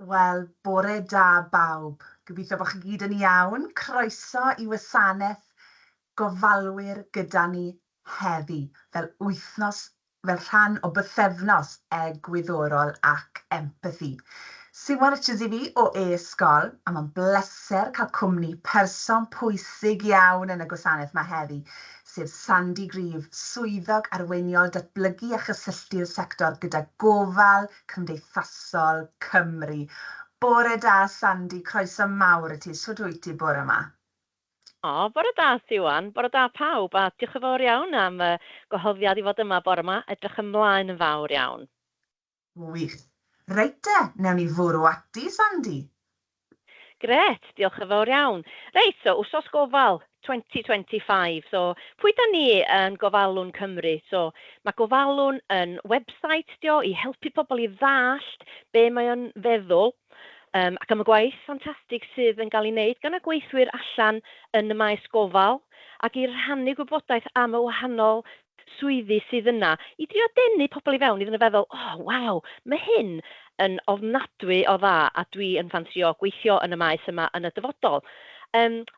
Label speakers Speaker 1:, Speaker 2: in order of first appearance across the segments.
Speaker 1: Wel, bore da bawb. Gobeithio bod chi gyd yn iawn. Croeso i wasanaeth gofalwyr gyda ni heddi, fel wythnos, fel rhan o bythefnos egwyddorol ac empathi. Siwan Richards i fi o E-sgol, a mae'n bleser cael cwmni person pwysig iawn yn y gwasanaeth 'ma heddi, sef Sandy Grieve, Swyddog Arweiniol Datblygu a Chysylltu'r Sector gyda Gofal Cymdeithasol Cymru. Bore da Sandy, croeso mawr i ti, shwt wyt ti bore 'ma?
Speaker 2: O, bore da Siwan, bore da pawb, a diolch yn fawr iawn am y gwahoddiad i fod yma bore 'ma, edrych ymlaen yn fawr iawn.
Speaker 1: Gwych. Reit te, newn ni fwrw ati, Sandy.
Speaker 2: Grêt, diolch yn fawr iawn. Reit, so Wsos Gofal 2025, so pwy da ni yn Gofalwn Cymru? So mae Gofalwn yn website dio i helpu pobl i ddallt be mae o'n feddwl um, ac am y gwaith ffantastig sydd yn cael ei wneud gan y gweithwyr allan yn y maes gofal ac i rhannu gwybodaeth am y wahanol swyddi sydd yna i drio denu pobl i fewn iddyn nhw feddwl, "O, oh, waw, mae hyn yn ofnadwy o dda a dwi yn ffansio gweithio yn y maes yma yn y dyfodol."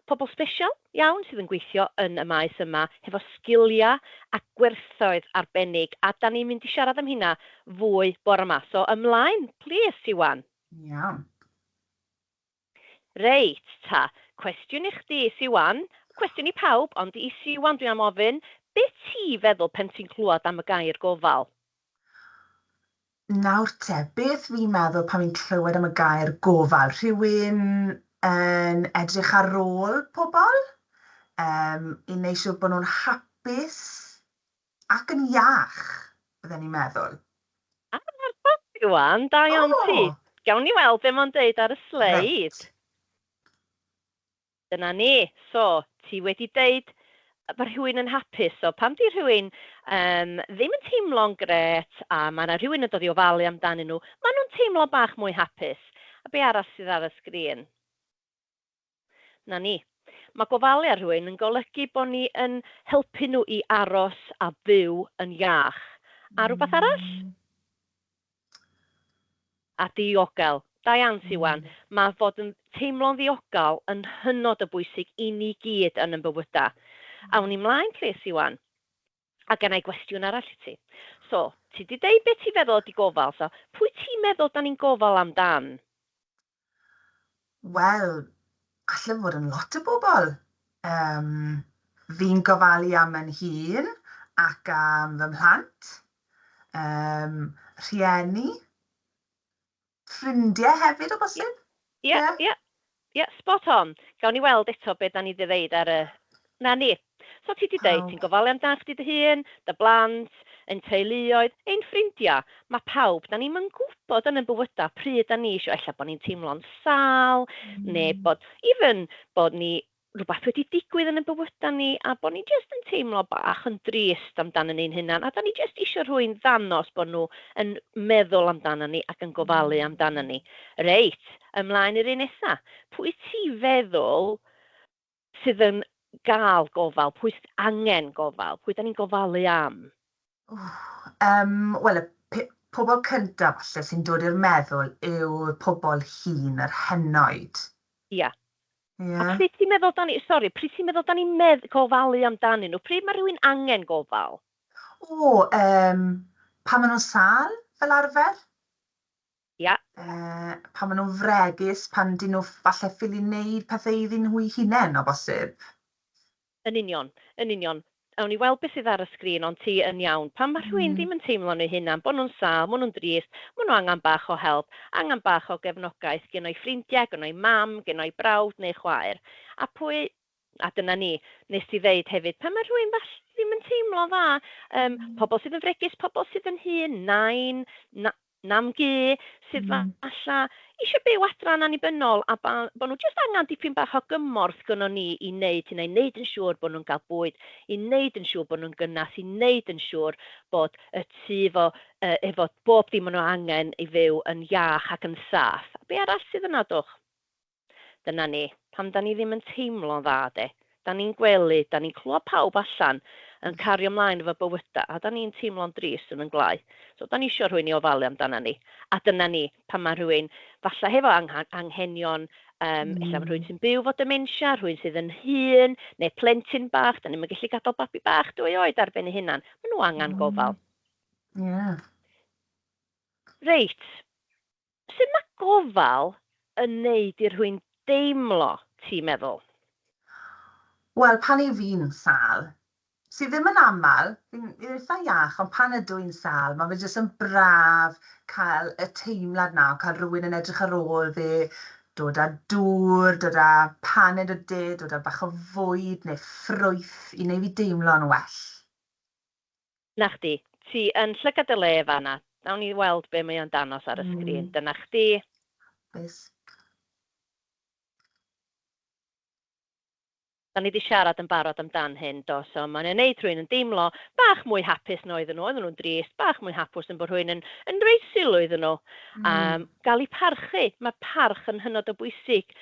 Speaker 2: Pobl sbesial iawn sydd yn gweithio yn y maes yma hefo sgiliau a gwerthoedd arbennig, a da ni'n mynd i siarad am hynna fwy bore 'ma. So ymlaen, plîs, Siwan.
Speaker 1: Iawn.
Speaker 2: Reit ta, cwestiwn i chdi Siwan, cwestiwn i pawb, ond i Siwan dwi am ofyn, be ti feddwl pen ti'n clwad am y gair gofal?
Speaker 1: Nawr te, beth fi'n meddwl pan fi'n clywed am y gair gofal? Rhywun yn edrych ar ôl pobl, yym, i wneud siŵr bod nhw'n hapus ac yn iach, bydden i'n meddwl.
Speaker 2: Ardderchog, Iwan, da iawn ti. Gawn ni weld be mae'n deud ar y sleid.
Speaker 1: Reit.
Speaker 2: Dyna ni. So, ti wedi deud bod rhywun yn hapus. So, pan 'di rhywun um, ddim yn teimlo'n grêt a mae yna rhywun yn dod i ofalu amdanyn nhw, maen nhw'n teimlo bach mwy hapus. A be arall sydd ar y sgrin? 'Na ni. Mae gofalu ar rhywun yn golygu bod ni yn helpu nhw i aros a fyw yn iach. A rhywbeth arall? A diogel. Da iawn ti 'wan. Mae fod yn teimlo'n ddiogel yn hynod o bwysig i ni gyd yn ein bywydau. Awn ni mlaen plis Iwan. A genna i gwestiwn arall i ti. So, ti 'di deud be ti'n feddwl ydi gofal, so pwy ti'n meddwl 'dan ni'n gofal amdan?
Speaker 1: Wel, alle fod yn lot o bobl. Yym, fi'n gofalu am yn hun ac am fy mhlant, yym, rhieni, ffrindiau hefyd o bosib.
Speaker 2: Ie, ie, ie, spot on. Gawn ni weld eto be da ni 'di ddeud ar y... 'Na ni. So ti 'di deud, ti'n gofalu amdan chdi dy hun, dy blant, ein teuluoedd, ein ffrindiau. Mae pawb, da ni'm yn gwybod yn ein bywydau pryd da ni isio, ella bod ni'n teimlo'n sâl, neu bod, even bod ni rhywbeth wedi digwydd yn ein bywydau ni a bod ni jyst yn teimlo bach yn drist amdano ni'n hunan a da ni jyst isio rhywun ddanos bod nhw yn meddwl amdano ni ac yn gofalu amdano ni. Reit, ymlaen i'r un nesa. Pwy ti feddwl sydd yn gael gofal? Pwy sydd angen gofal? Pwy da ni'n gofalu am?
Speaker 1: Wel, y pobl cyntaf falle sy'n dod i'r meddwl yw'r pobl hŷn, yr henoed.
Speaker 2: Ia. Ia. A pryd ti'n meddwl da ni, sori, pryd ti'n meddwl da ni'n medd, gofalu amdanyn nhw? Pryd mae rhywun angen gofal?
Speaker 1: O, yym, pan maen nhw'n sâl, fel arfer.
Speaker 2: Ia.
Speaker 1: Pan maen nhw'n fregus, pan 'dyn nhw falle ffili wneud pethau iddyn nhw'u hunain, o bosib.
Speaker 2: Yn union, yn union. Awn ni weld beth sydd ar y sgrin, ond ti yn iawn. Pan mae rhywun ddim yn teimlo nhw'u hunan, bod nhw'n sâl, maen nhw'n drist, maen nhw angen bach o help, angen bach o gefnogaeth gen o'u ffrindiau, gen o'u mam, gen o'u brawd neu chwaer. A pwy... A dyna ni, nes ti ddeud hefyd, pan mae rhywun falle ddim yn teimlo'n dda, yym, pobl sydd yn fregus, pobl sydd yn hŷn, nain, na- Nam gu, sydd falla eisiau byw adra yn annibynnol a ba- bod nhw jyst angen dipyn bach o gymorth gynnon ni i wneud hynna, i wneud yn siŵr bod nhw'n cael bwyd, i wneud yn siŵr bod nhw'n gynnas, i wneud yn siŵr bod y tŷ efo, yy, efo bob dim maen nhw angen i fyw yn iach ac yn saff. A be arall sydd yna, dwch? Dyna ni. Pan 'dan ni ddim yn teimlo'n dda de. 'Dan ni'n gwely, 'dan ni'n clywed pawb allan. yn cario ymlaen efo bywydau, a da ni'n teimlo'n drist yn yn gwlau. So, da ni isio rhywun i ofalu amdana ni. A dyna ni, pan mae rhywun falle hefo anghenion, ella mae rhywun sy'n byw efo dementia, rhywun sydd yn hŷn, neu plentyn bach, da ni'm yn gallu gadael babi bach 2 oed ar ben ei hunan. Maen nhw angen gofal. Reit, sut mae gofal yn neud i rhywun deimlo, ti'n meddwl?
Speaker 1: Wel, pan i fi'n sâl, sydd ddim yn aml, fi'n eitha iach, ond pan ydw i'n sâl, mae fe jyst yn braf cael y teimlad 'na o cael rhywun yn edrych ar ôl fi, dod â dŵr, dod â paned o de, dod â bach o fwyd neu ffrwyth i wneud fi deimlo'n well.
Speaker 2: Na chdi, ti yn llygad y le fanna. Nawn ni weld be mae o'n danos ar y sgrin. Dyna chdi.
Speaker 1: Bys.
Speaker 2: Da ni wedi siarad yn barod amdan hyn, do, so mae'n ei wneud rhywun yn deimlo bach mwy hapus na oedden nhw. Oedden nhw'n drist, bach mwy hapus yn bod rhywun yn rhoi sylw iddyn nhw. Gael eu parchu, mae parch yn hynod o bwysig.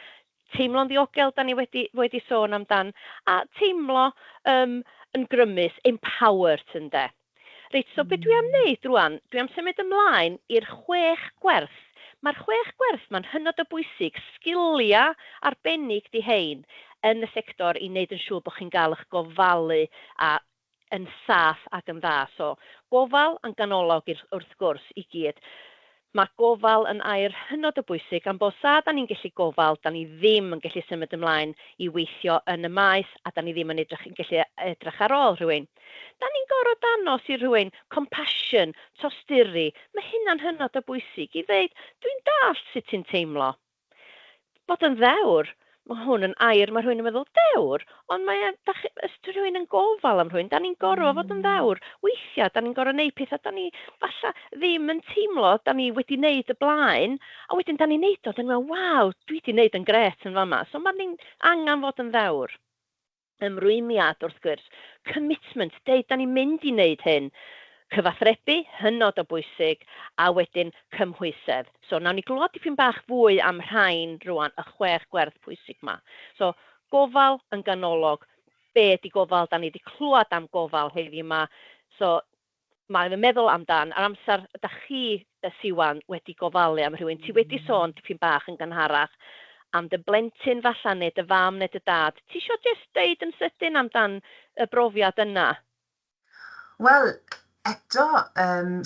Speaker 2: Teimlo'n ddiogel, da ni wedi sôn amdan, a teimlo yn grymus, empowered, ynde. Reit, so be dwi am wneud rwan, dwi am symud ymlaen i'r chwech gwerth. Mae'r chwech gwerth ma'n hynod o bwysig, sgiliau arbennig di hein yn y sector i wneud yn siŵr bod chi'n gael eich gofalu a yn saff ac yn dda. So, gofal yn ganolog i'r, wrth gwrs, i gyd. Mae gofal yn air hynod o bwysig am bod sa da ni'n gallu gofal, da ni ddim yn gallu symud ymlaen i weithio yn y maes a da ni ddim yn gallu edrych ar ôl rhywun. Da ni'n gorfod danos i rhywun compassion, tosturi. Mae hynna'n hynod o bwysig i ddeud, "Dwi'n dallt sut ti'n teimlo." Bod yn ddewr, mae hwn yn air, mae rhywun yn meddwl dewr, ond mae, da chi, os ydy rhywun yn gofal am rhywun, da ni'n gorfod fod yn ddewr. Weithiau, da ni'n gorfod neud pethau da ni falle ddim yn teimlo da ni wedi neud y blaen, a wedyn da ni'n neud o, da ni'n meddwl, "Waw, dwi wedi neud yn grêt yn fama." So mae ni'n angen fod yn ddewr. Ymrwymiad, wrth gwrs, commitment, deud da ni'n mynd i wneud hyn. Cyfathrebu, hynod o bwysig, a wedyn cymhwysedd. So, nawn ni glywed dipyn bach fwy am rhain rwan, y chwech gwerth pwysig ma. So, gofal yn ganolog. Be ydy gofal? Da ni wedi clywed am gofal heddiw yma. So, mae'n meddwl amdan yr amser da chi, Siwan, wedi gofalu am rhywun. Ti wedi sôn dipyn bach yn gynharach am dy blentyn falla, neu dy fam neu dy dad. Ti isio jyst deud yn sydyn amdan y brofiad yna?
Speaker 1: Wel, eto,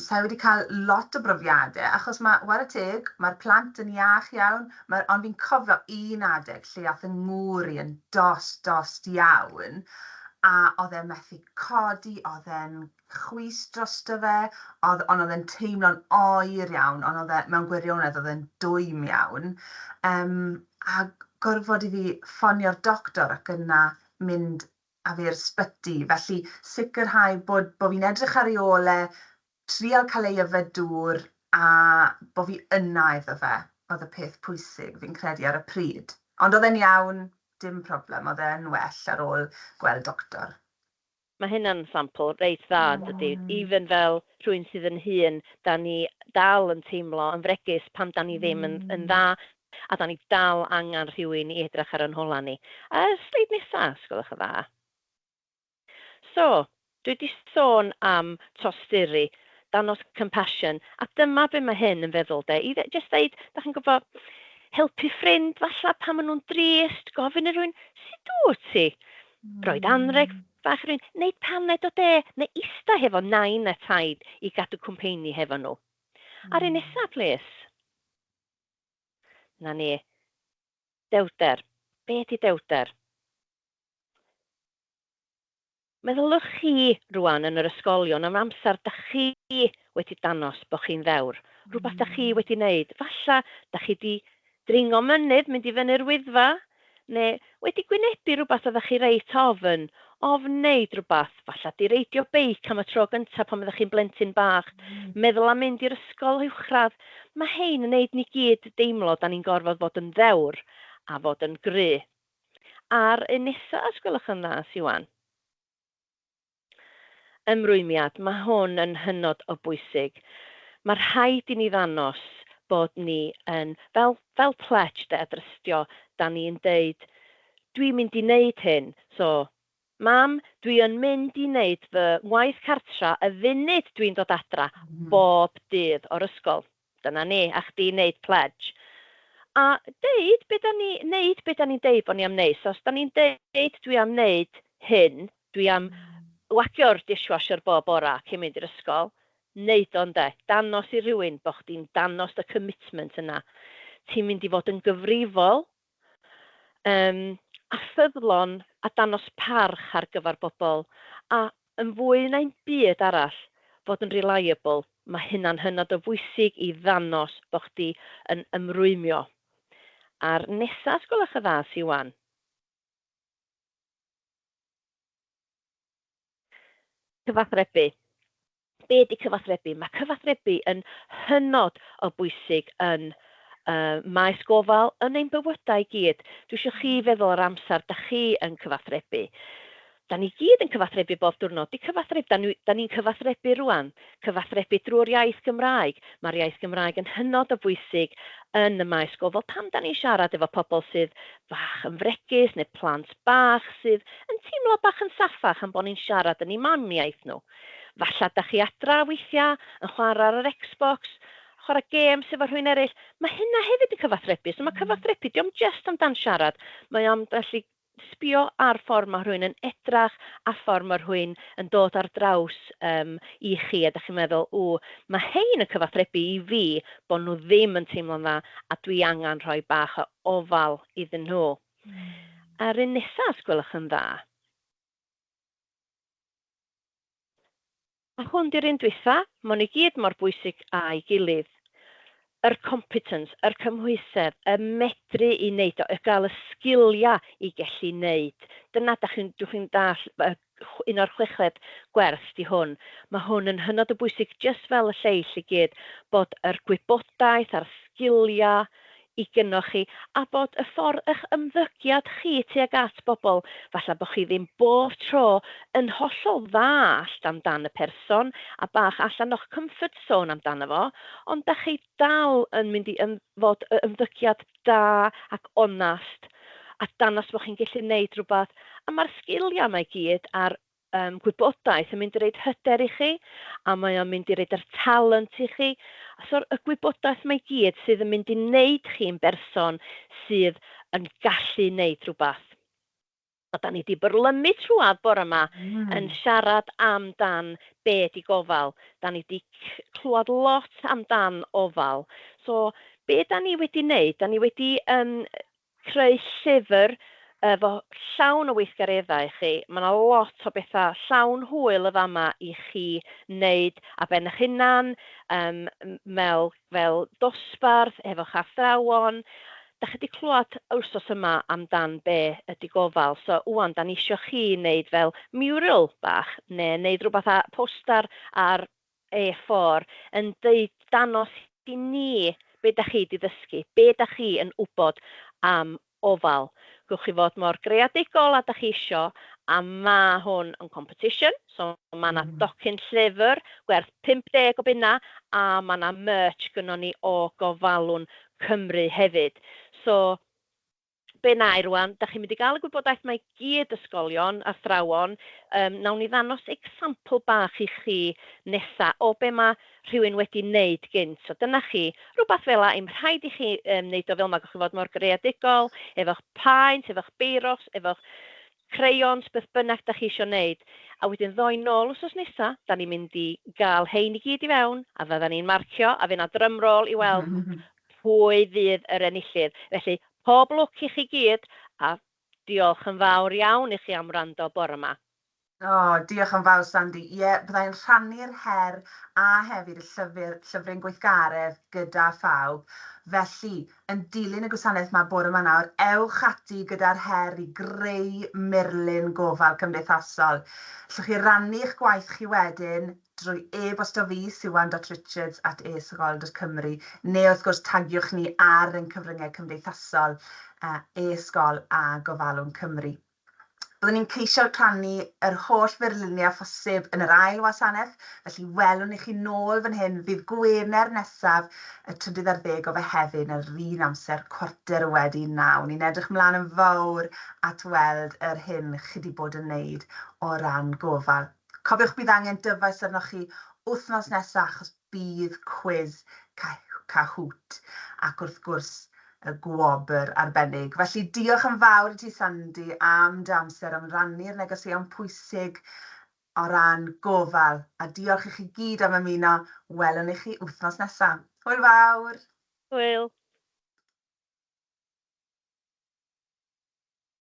Speaker 1: sa i wedi cael lot o brofiadau, achos mae, whare teg, mae'r plant yn iach iawn, ond fi'n cofio un adeg lle aeth yng ngŵr i yn dost, dost iawn, a oedd e'n methu codi, oedd e'n chwys drosto fe, ond oedd e'n teimlo'n oer iawn, ond oedd e, mewn gwirionedd, oedd e'n dwym iawn. A gorfod i fi ffonio'r doctor ac yna mynd â fi i'r ysbyty. Felly sicrhau bod fi'n edrych ar ei ôl e, trial cael ei yfed dŵr a bod fi yna iddo fe. Oedd y peth pwysig fi'n credu ar y pryd. Ond oedd e'n iawn, dim problem, oedd e'n well ar ôl gweld doctor.
Speaker 2: Mae hynna'n sampl reit dda, yn dydy? Even fel rhywun sydd yn hŷn, da ni dal yn teimlo yn fregus pan da ni ddim yn dda, a da ni dal angen rhywun i edrych ar yn hola ni. A sleid nesaf, os gwelwch yn dda. So, dwi wedi sôn am tosturi, danos compassion, a dyma be mae hyn yn feddwl, de. I just dweud, da chi'n gwybod, helpu ffrind falle pan maen nhw'n drist, gofyn i rhywun, "Sut wyt ti?" Roed anreg bach i rhywun, neud paned o de, neu ista hefo nain a taid i gadw cwmpeini hefo nhw. A'r un nesa, plis. Na ni. Dewder. Be ydy dewder? Meddylwch chi rwan yn yr ysgolion am amser da chi wedi danos bod chi'n ddewr. Rhywbeth da chi wedi wneud. Falla da chi di dringo mynydd, mynd i fyny'r Wyddfa, neu wedi gwynebu rhywbeth oeddech chi reit ofn wneud rhywbeth. Falla di reidio beic am y tro gyntaf pan oeddech chi'n blentyn bach. Meddwl am mynd i'r ysgol uwchradd. Mae hein yn neud ni gyd deimlo da ni'n gorfod fod yn ddewr a fod yn gry. A'r un nesaf, os gwelwch yn dda, Siwan. Ymrwymiad, mae hwn yn hynod o bwysig. Mae rhaid i ni ddanos bod ni yn, fel pledge de, a drystio, da ni'n deud, "Dwi'n mynd i wneud hyn." So, Mam, dwi yn mynd i wneud fy ngwaith cartra y funud dwi'n dod adra bob dydd o'r ysgol. Dyna ni, a chdi wneud pledge. A deud be da ni, wneud be da ni'n deud bod ni am wneud. So os da ni'n deud dwi am wneud hyn, dwi am wagio'r dishwasher bob bora cyn mynd i'r ysgol, wneud o ynde. Danos i rywun bod chdi'n danos y commitment yna. Ti'n mynd i fod yn gyfrifol a ffyddlon a danos parch ar gyfer bobl, a yn fwy na un byd arall, fod yn reliable. Mae hynna'n hynod o bwysig i ddanos bod chdi yn ymrwymio. A'r nesaf, os gwelwch yn dda, Siwan. Cyfathrebu. Be ydy cyfathrebu? Mae cyfathrebu yn hynod o bwysig yn maes gofal, yn ein bywydau i gyd. Dwi eisiau chi feddwl ar amser da chi yn cyfathrebu. Da ni gyd yn cyfathrebu bob diwrnod. Di cyfathrebu, da ni'n cyfathrebu rwan, cyfathrebu drwy'r iaith Gymraeg. Mae'r iaith Gymraeg yn hynod o bwysig yn y maes gofal. Pam da ni'n siarad efo pobl sydd bach yn fregus neu plant bach sydd yn teimlo bach yn saffach am bod ni'n siarad yn eu mamiaith nhw. Falla da chi adra weithiau yn chwarae ar yr Xbox, chwarae gêms efo rhywun eraill. Mae hynna hefyd yn cyfathrebu. So mae cyfathrebu, dio'm jyst amdan siarad, mae o am gallu sbio ar ffordd mae rhywun yn edrach a ffordd mae rhywun yn dod ar draws i chi a da chi'n meddwl, ww, mae hein yn cyfathrebu i fi bod nhw ddim yn teimlo'n dda a dwi angen rhoi bach o ofal iddyn nhw. A'r un nesaf, os gwelwch yn dda. A hwn di'r un dwytha, maen nhw i gyd mor bwysig â'i gilydd. Yr competence, yr cymhwysedd, y medru i wneud o, y gael y sgiliau i gellu wneud. Dyna dach chi'n, dwch chi'n dall, un o'r chweched gwerth di hwn. Mae hwn yn hynod o bwysig, jyst fel y lleill i gyd, bod yr gwybodaeth a'r sgiliau i gynno chi, a bod y ffordd eich ymddygiad chi tuag at bobl, falle bod chi ddim bob tro yn hollol ddallt amdan y person a bach allan o'ch comfort zone amdano fo, ond da chi dal yn mynd i fod y ymddygiad da ac onast a dangos bod chi'n gallu gwneud rhywbeth. A mae'r sgiliau yma i gyd a'r gwybodaeth yn mynd i roid hyder i chi, a mae o'n mynd i roid yr talent i chi. So y gwybodaeth mae gyd sydd yn mynd i wneud chi'n berson sydd yn gallu wneud rhywbeth. A da ni wedi byrlymu trwad bore yma yn siarad amdan be ydi gofal. Da ni wedi clywed lot amdan ofal. So be da ni wedi wneud? Da ni wedi creu llyfr efo llawn o weithgareddau i chi. Mae 'na lot o bethau llawn hwyl y fama i chi wneud ar ben eich hunan, mel, fel dosbarth, efo'ch athrawon. Da chi wedi clywed wythnos yma amdan be ydy gofal, so ŵan da ni isio chi wneud fel mural bach, neu wneud rhywbeth a poster ar A4 yn deud, danos i ni be da chi 'di ddysgu, be da chi yn wybod am ofal. Gewch chi fod mor greadigol a da chi isio, a ma' hwn yn competition, so ma' 'na docyn llyfr gwerth 50 o bunna, a ma' 'na merch gynnon ni o Gofalwn Cymru hefyd. So be wna i rwan, da chi'n mynd i gael y gwybodaeth 'ma i gyd ysgolion, athrawon, nawn ni ddanos example bach i chi nesa o be mae rhywun wedi wneud gynt. So dyna chi, rhywbeth fel 'a, i'm rhaid i chi wneud o fel 'ma, gewch chi fod mor greadigol, efo'ch paent, efo'ch beiros, efo'ch crayons, beth bynnag da chi isio wneud. A wedyn ddoi nôl wythnos nesa, da ni'n mynd i gael hein i gyd i fewn, a fydda ni'n marcio, a fydd 'na drum roll i weld pwy fydd yr enillydd. Felly, pob lwc i chi gyd, a diolch yn fawr iawn i chi am wrando bore 'ma.
Speaker 1: O, diolch yn fawr, Sandy. Ie, byddai'n rhannu'r her a hefyd y llyfr, llyfryn gweithgaredd gyda phawb. Felly, yn dilyn y gwasanaeth 'ma bore 'ma nawr, ewch ati gyda'r her i greu murlun gofal cymdeithasol. Allwch chi rannu eich gwaith chi wedyn drwy e-bosto fi, siwan.richards@esgol.cymru, neu wrth gwrs tagiwch ni ar ein cyfryngau cymdeithasol, e-sgol a Gofalwn Cymru. Byddwn ni'n ceisio rhannu yr holl furluniau phosib yn yr ail wasanaeth, felly welwn i chi nôl fan hyn ddydd Gwener nesaf, y 13 o Fehefin, ar yr un amser, 9:15. Ni'n edrych mlaen yn fawr at weld yr hyn chi 'di bod yn wneud o ran gofal. Cofiwch bydd angen dyfais arnoch chi wythnos nesaf achos bydd cwis Kahoot ac wrth gwrs y gwobr arbennig. Felly diolch yn fawr i ti Sandy am dy amser, am rannu'r negeseuon pwysig o ran gofal, a diolch i chi gyd am ymuno. Welwn i chi wythnos nesaf. Hwyl fawr!
Speaker 2: Hwyl!